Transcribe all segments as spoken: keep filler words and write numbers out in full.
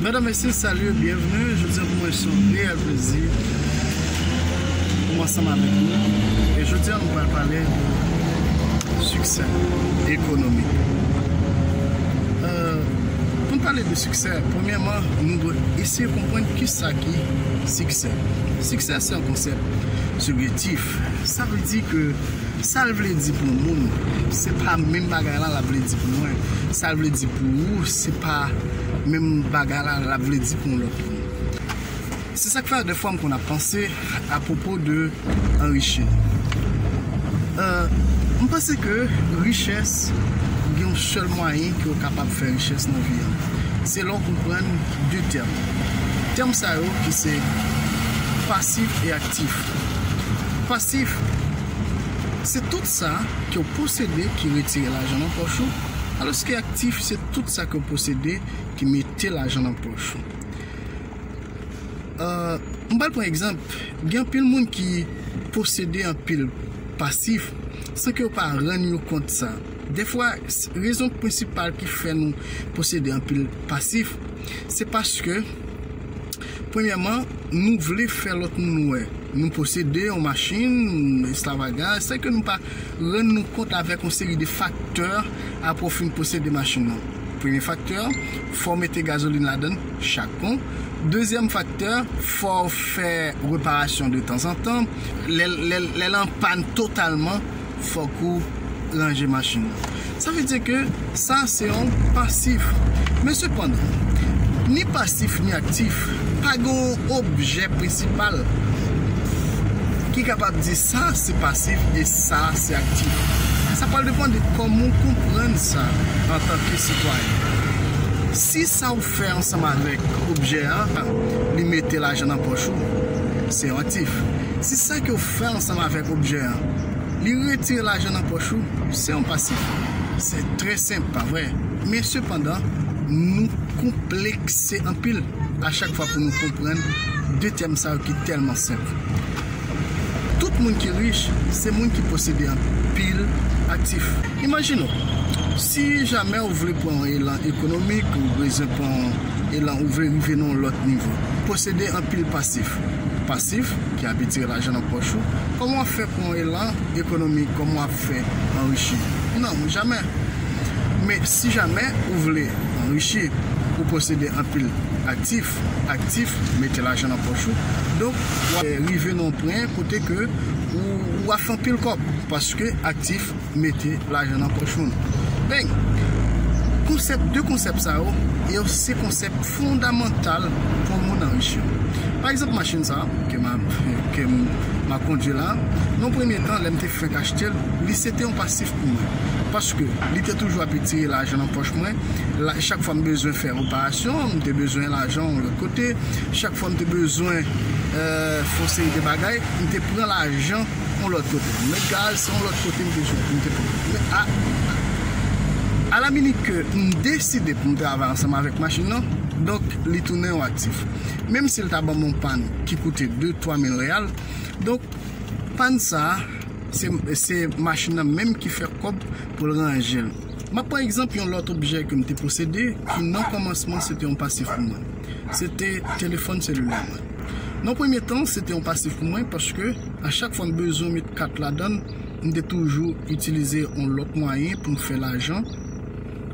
Medam, mesye, salut, bienvenue. Jodi a pou mwen se yon reyèl plezi pou m ansanm avèk nou. E jodi a nou pral pale de siksè ekonomik. Euh, pou n pale de siksè, premyèman, nou dwe eseye konprann kisa ki siksè. Siksè se yon konsèp sibjektif. Sa vle di ke sa l vle di pou yon moun, se pa menm bagay la l ap vle di pou mwen. Sa l vle di pou ou, se pa menm bagay la l ap vle di pou yon lòt moun. Se sa k fè dèfwa m konn ap panse apwopo de anrichi. Euh, m panse ke richès, gen yon sèl mwayen ke w kapab fè richès nan vi a. Se lè w konprann de tèm. Tèm sa yo ki se pasif e aktif. Pasif, se tout sa ke w posede ki retire lajan nan pòch ou, alòske aktif, se tout sa ke w posede ki mete lajan nan pòch ou. Euh, m pral pran egzanp, gen anpil moun ki posede anpil pasif san ke yo pa rann yo kont sa. Dèfwa, s- rezon prensipal ki fè nou posede anpil pasif, se paske, premyèman, nou vle fè lòt moun wè nou posede yon machin, ekstravagans, san ke nou pa rann nou kont avèk yon seri de faktè apre w fin posede machin nan. Premye faktè, fò w mete gazolin ladan l chak kon. Dezyèm faktè, fò w fè reparasyon de tanzantan. Lè, lè, lè l an pàn totalman, fòk ou ranje machin nan. Sa vle di ke sa se yon pasif. Men sepandan, ni pasif ni aktif, pa gen yon objè prensipal ki kapab di sa se pasif e sa se aktif. Sa pral depann de kòman w konprann sa antanke sitwayen. Si sa w fè ansanm avèk objè a, li mete lajan nan pòch ou, se yon aktif. Si sa ke w fè ansanm avèk objè a, li retire lajan nan pòch ou, se yon pasif. Se trè senp, pa vre? Men sepandan, nou konplekse anpil a chak fwa pou nou konprann de tèm sa yo ki tèlman senp. Tout moun ki rich, se moun ki posede anpil aktif. Imajine w, si jamè ou vle pran yon elan ekonomik, ou bezwen pran yon elan, ou vle rive nan yon lòt nivo, posede anpil pasif. Pasif, ki abitye lajan nan pòch ou, kòman w ap fè pran yon elan ekonomik, kòman w ap fè anrichi? Non, jamè. Men si jamè ou vle anrichi, ou posede anpil aktif, aktif mete lajan nan pòch ou. Donk, w ap rive nan yon pwen kote ke ou, ou ap fè anpil kòb, paske aktif mete lajan nan pòch moun. Bang! Konsèp, de konsèp sa yo, yo se konsèp fondamantal pou yon moun anrichi. Pa egzanp, machin sa a, ke m ap, ke m ap kondui la, nan premye tan, lè m te fenk achte l, li se te yon pasif pou mwen. Paske li te toujou ap retire lajan nan pòch mwen. La, chak fwa m bezwen fè reparasyon, m te bezwen lajan yon lòt kote. Chak fwa m te bezwen, euh, fè yon seri de bagay, m te pran lajan yon lòt kote. Men gaz, se yon lòt kote m te jwenn, m te pran. Men a, a la minit ke m deside pou m travay ansanm avèk machin nan, donk, li tounen yon aktif. Menm si l ta ban m yon pàn ki koute de, twa mil reyal, donk, pàn sa a, se, se machin nan menm ki fè kòb pou l ranje l. M ap pran egzanp yon lòt objè ke m te posede, ki nan kòmansman se te yon pasif pou mwen. Se te telefòn selilè mwen. Nan premye tan, se te yon pasif pou mwen paske a chak fwa m bezwen met kat ladan l, m te toujou itilize yon lòt mwayen pou m fè lajan.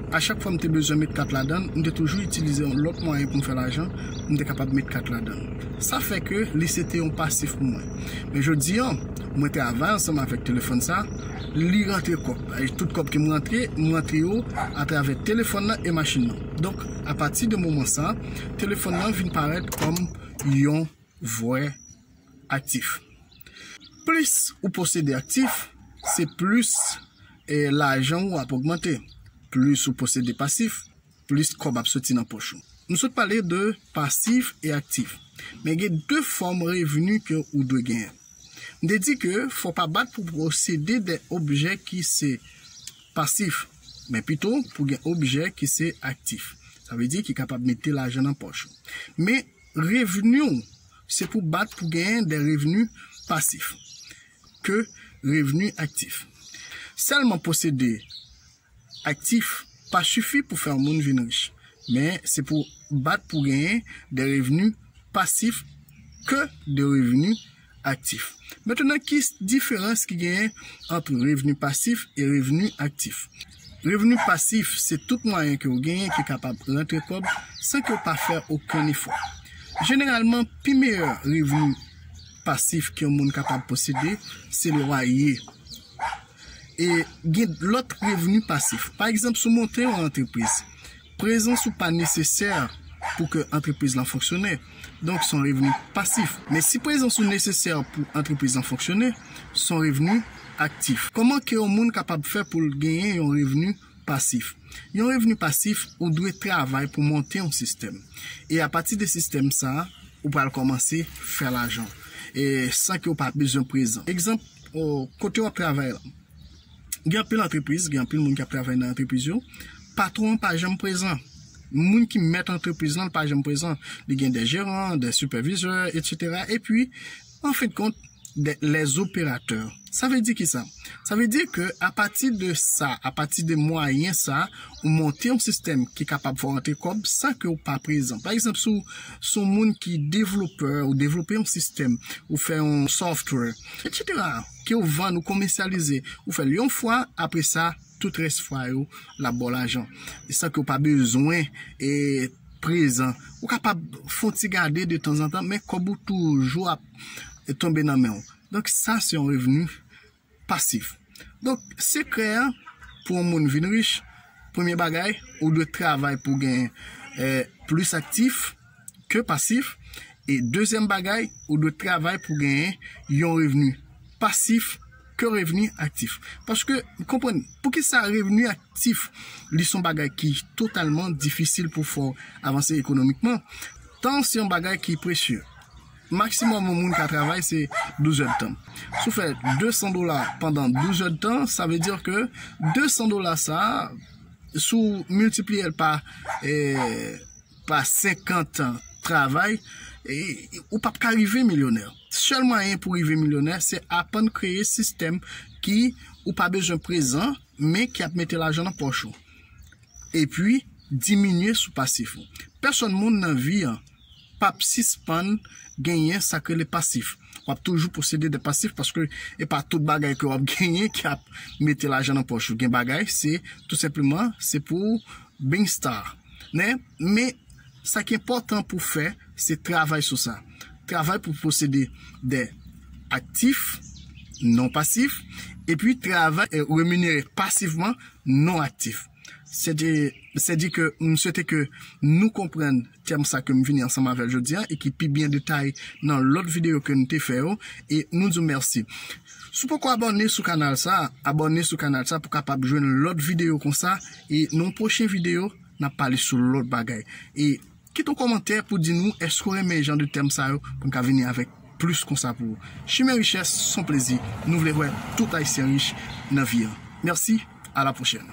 A chak fwa m te bezwen met kat ladan l, m te toujou itilize yon lòt mwayen pou m fè lajan, m te kapab met kat ladan l. Sa fè ke li se te yon pasif pou mwen. Men jodi a, mwen travay ansanm avèk telefòn sa, li rantre kòb. E tout kòb ke m rantre, m rantre yo atravè telefòn nan e machin nan. Donk, apati de moman sa, telefòn nan vin parèt kòm yon vrè aktif. Plis ou posede aktif, se plis, eh, lajan ou ap ogmante. Plis ou posede pasif, plis kòb ap soti nan pòch ou. Nou sot pale de pasif e aktif. Men gen de fòm revni ke ou dwe genyen. M te di ke fò pa bat pou posede de objè ki se pasif, men pito pou gen objè ki se aktif. Sa vle di ki kapab mete lajan nan pòch ou. Men revni w, se pou bat pou genyen de revni pasif ke revni aktif. Sèlman posede aktif pa sifi pou fè yon moun vin rich. Men se pou bat pou genyen de revni pasif ke de revni aktif. Mentnan, ki diferans ki genyen ant revni pasif e revni aktif? Revni pasif se tout mwayen ke w genyen ki kapab rantre kòb san ke w pa fè okenn efò. Jeneralman, pi meyè revni pasif ke yon moun kapab posede se lwaye. E gen lòt revni pasif. Pa egzanp, si w monte yon antrepriz, prezans ou pa nesesè pou ke antrepriz lan fonksyone. Donk, se yon revni pasif. Men si prezans ou nesesè pou antrepriz lan fonksyone, se yon revni aktif. Kòman ke yon moun kapab fè pou l genyen yon revni pasif? Yon revni pasif, ou dwe travay pou monte yon sistèm. E apati de sistèm sa a, ou pral kòmanse fè lajan. E san ke w pa bezwen prezan. Egzanp, o, kote w ap travay la. Gen anpil antrepriz, gen anpil moun k ap travay nan antrepriz yo. Patwon an pa janm prezan. Moun ki mèt antrepriz lan, li pa janm prezan. Li gen de jeran, de sipèvizè, etsetera. Epi, an fen de kont, de, les opérateurs. Sa vle di ki sa? Sa vle di ke apati de sa, apati de mwayen sa, ou monte yon sistèm ki kapab fè w rantre kòb san ke w pa prezan. Pa egzanp, si w, si w moun ki devlopè, ou devlope yon sistèm, ou fè yon software, etsetera, ke w vann, ou komèsyalize, ou fè l yon fwa, apre sa, tout rès fwa yo, l ap ba w lajan. E san ke w pa bezwen, e, prezan. Ou kapab fè yon ti gade de tanzantan, men kòb ou toujou ap tonbe nan men w. Donk, sa se yon revni pasif. Donk, sekrè a pou yon moun vin rich, premye bagay, ou dwe travay pou gen, eh, plis aktif ke pasif. E dezyèm bagay, ou dwe travay pou genyen yon revni pasif ke revni aktif. Paske, konprann, poukisa revni aktif, li se yon bagay ki totalman difisil pou fè w avanse ekonomikman? Tan se yon bagay ki presye. Maksimòm yon moun ka travay se douz èdtan. Si w fè de san dola pandan douz èdtan, sa vle di ke de san dola sa, si w miltipliye l pa, eh, pa senkant an travay, e, ou p ap ka rive milyonè. Sèl mwayen pou rive milyonè, se aprann kreye sistèm ki ou pa bezwen prezan, men ki ap mete lajan nan pòch ou. Epi, diminye sou pasif ou. Pèsòn moun nan vi an p ap sispann genyen sa k rele pasif. W ap toujou posede de pasif paske e pa tout bagay ke w ap genyen ki ap mete lajan nan pòch ou. Gen bagay, se tou senpleman, se pou being star. Men, men sa ki enpòtan pou fè, se travay sou sa. Travay pou posede de aktif non pasif, epi travay, eh, reminere pasivman non aktif. Se di, se di ke m swete ke nou konprann tèm sa ke m vini ansanm avè l jodi a e ki pi byen detaye nan lòt videyo ke n te fè yo, e nou di w mèsi. Si w poko abòne sou kanal sa, abòne sou kanal sa pou kapab jwenn lòt videyo konsa, e nan yon pwochen videyo, n ap pale sou lòt bagay. E kite yon kòmantè pou di nou èske w renmen jan de tèm sa yo pou n ka vini avèk plis konsa pou ou. Chimen Richès, se yon plezi. Nou vle wè tout Ayisyen rich nan vi an. Mèsi, a la pwochèn.